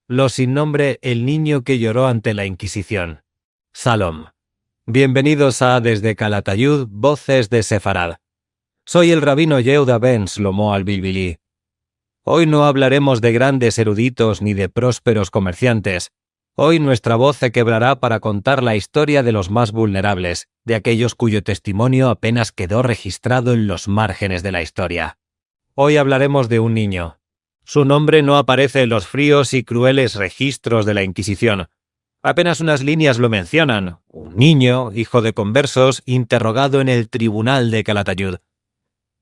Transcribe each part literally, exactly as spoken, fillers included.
lo sin nombre, el niño que lloró ante la Inquisición. Salom. Bienvenidos a Desde Calatayud, Voces de Sefarad. Soy el rabino Yehuda ben Shlomo al-Bilbili. Hoy no hablaremos de grandes eruditos ni de prósperos comerciantes. Hoy nuestra voz se quebrará para contar la historia de los más vulnerables, de aquellos cuyo testimonio apenas quedó registrado en los márgenes de la historia. Hoy hablaremos de un niño. Su nombre no aparece en los fríos y crueles registros de la Inquisición. Apenas unas líneas lo mencionan: un niño, hijo de conversos, interrogado en el tribunal de Calatayud.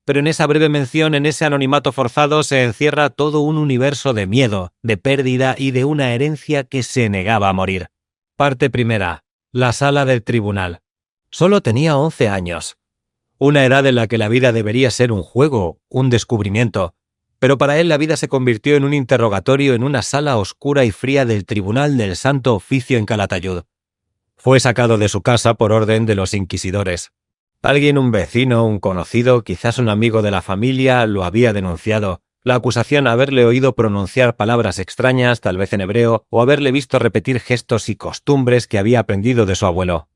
Pero en esa breve mención, en ese anonimato forzado, se encierra todo un universo de miedo, de pérdida y de una herencia que se negaba a morir. Parte primera. La sala del tribunal. Solo tenía once años. Una edad en la que la vida debería ser un juego, un descubrimiento. Pero para él la vida se convirtió en un interrogatorio en una sala oscura y fría del Tribunal del Santo Oficio en Calatayud. Fue sacado de su casa por orden de los inquisidores. Alguien, un vecino, un conocido, quizás un amigo de la familia, lo había denunciado. La acusación: haberle oído pronunciar palabras extrañas, tal vez en hebreo, o haberle visto repetir gestos y costumbres que había aprendido de su abuelo.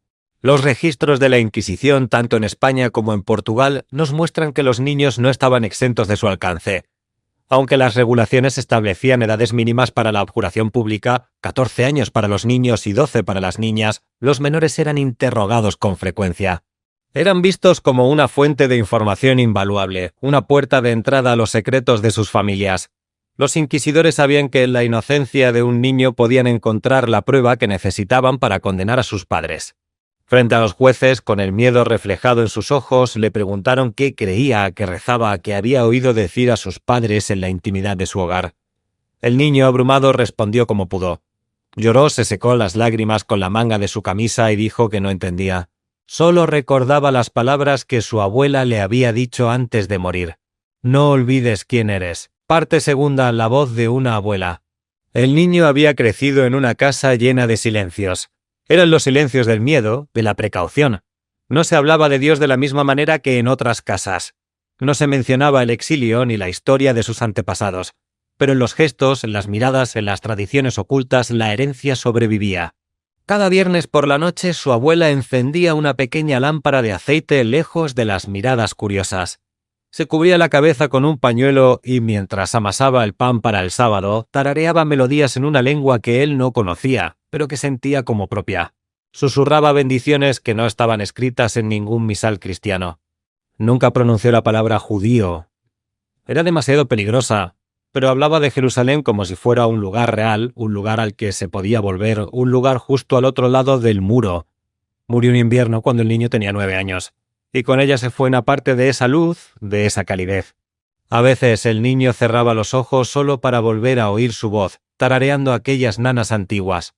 Los registros de la Inquisición, tanto en España como en Portugal, nos muestran que los niños no estaban exentos de su alcance. Aunque las regulaciones establecían edades mínimas para la abjuración pública, catorce años para los niños y doce para las niñas, los menores eran interrogados con frecuencia. Eran vistos como una fuente de información invaluable, una puerta de entrada a los secretos de sus familias. Los inquisidores sabían que en la inocencia de un niño podían encontrar la prueba que necesitaban para condenar a sus padres. Frente a los jueces, con el miedo reflejado en sus ojos, le preguntaron qué creía, qué rezaba, qué había oído decir a sus padres en la intimidad de su hogar. El niño, abrumado, respondió como pudo. Lloró, se secó las lágrimas con la manga de su camisa y dijo que no entendía. Solo recordaba las palabras que su abuela le había dicho antes de morir: "No olvides quién eres". Parte segunda. La voz de una abuela. El niño había crecido en una casa llena de silencios. Eran los silencios del miedo, de la precaución. No se hablaba de Dios de la misma manera que en otras casas. No se mencionaba el exilio ni la historia de sus antepasados. Pero en los gestos, en las miradas, en las tradiciones ocultas, la herencia sobrevivía. Cada viernes por la noche su abuela encendía una pequeña lámpara de aceite lejos de las miradas curiosas. Se cubría la cabeza con un pañuelo y, mientras amasaba el pan para el sábado, tarareaba melodías en una lengua que él no conocía, pero que sentía como propia. Susurraba bendiciones que no estaban escritas en ningún misal cristiano. Nunca pronunció la palabra judío. Era demasiado peligrosa, pero hablaba de Jerusalén como si fuera un lugar real, un lugar al que se podía volver, un lugar justo al otro lado del muro. Murió en invierno, cuando el niño tenía nueve años, y con ella se fue una parte de esa luz, de esa calidez. A veces el niño cerraba los ojos solo para volver a oír su voz, tarareando aquellas nanas antiguas.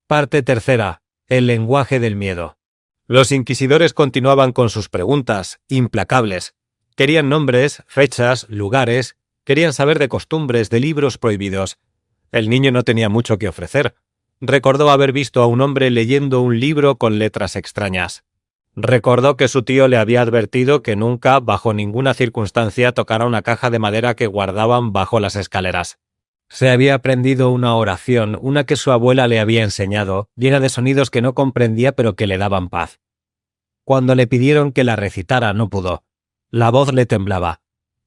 Parte tercera. El lenguaje del miedo. Los inquisidores continuaban con sus preguntas, implacables. Querían nombres, fechas, lugares, querían saber de costumbres, de libros prohibidos. El niño no tenía mucho que ofrecer. Recordó haber visto a un hombre leyendo un libro con letras extrañas. Recordó que su tío le había advertido que nunca, bajo ninguna circunstancia, tocara una caja de madera que guardaban bajo las escaleras. Se había aprendido una oración, una que su abuela le había enseñado, llena de sonidos que no comprendía pero que le daban paz. Cuando le pidieron que la recitara, no pudo. La voz le temblaba.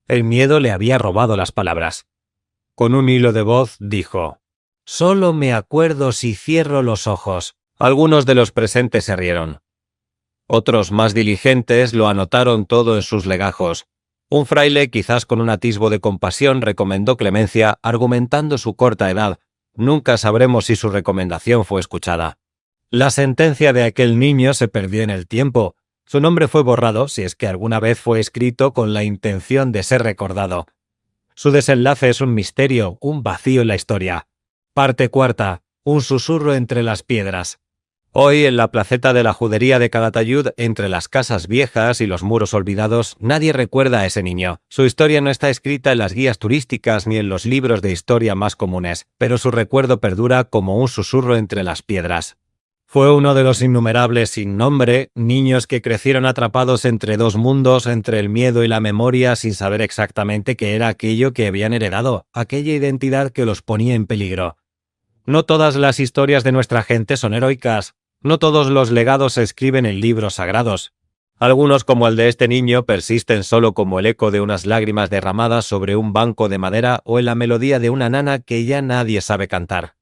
El miedo le había robado las palabras. Con un hilo de voz dijo: "Solo me acuerdo si cierro los ojos". Algunos de los presentes se rieron. Otros, más diligentes, lo anotaron todo en sus legajos. Un fraile, quizás con un atisbo de compasión, recomendó clemencia, argumentando su corta edad. Nunca sabremos si su recomendación fue escuchada. La sentencia de aquel niño se perdió en el tiempo. Su nombre fue borrado, si es que alguna vez fue escrito con la intención de ser recordado. Su desenlace es un misterio, un vacío en la historia. Parte cuarta. Un susurro entre las piedras. Hoy, en la placeta de la judería de Calatayud, entre las casas viejas y los muros olvidados, nadie recuerda a ese niño. Su historia no está escrita en las guías turísticas ni en los libros de historia más comunes, pero su recuerdo perdura como un susurro entre las piedras. Fue uno de los innumerables sin nombre, niños que crecieron atrapados entre dos mundos, entre el miedo y la memoria, sin saber exactamente qué era aquello que habían heredado, aquella identidad que los ponía en peligro. No todas las historias de nuestra gente son heroicas. No todos los legados se escriben en libros sagrados. Algunos, como el de este niño, persisten solo como el eco de unas lágrimas derramadas sobre un banco de madera o en la melodía de una nana que ya nadie sabe cantar.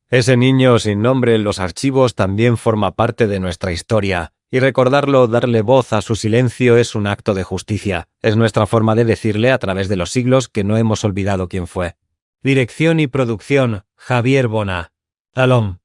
Ese niño sin nombre en los archivos también forma parte de nuestra historia, y recordarlo, darle voz a su silencio, es un acto de justicia. Es nuestra forma de decirle a través de los siglos que no hemos olvidado quién fue. Dirección y producción, Javier Bona. Shalom.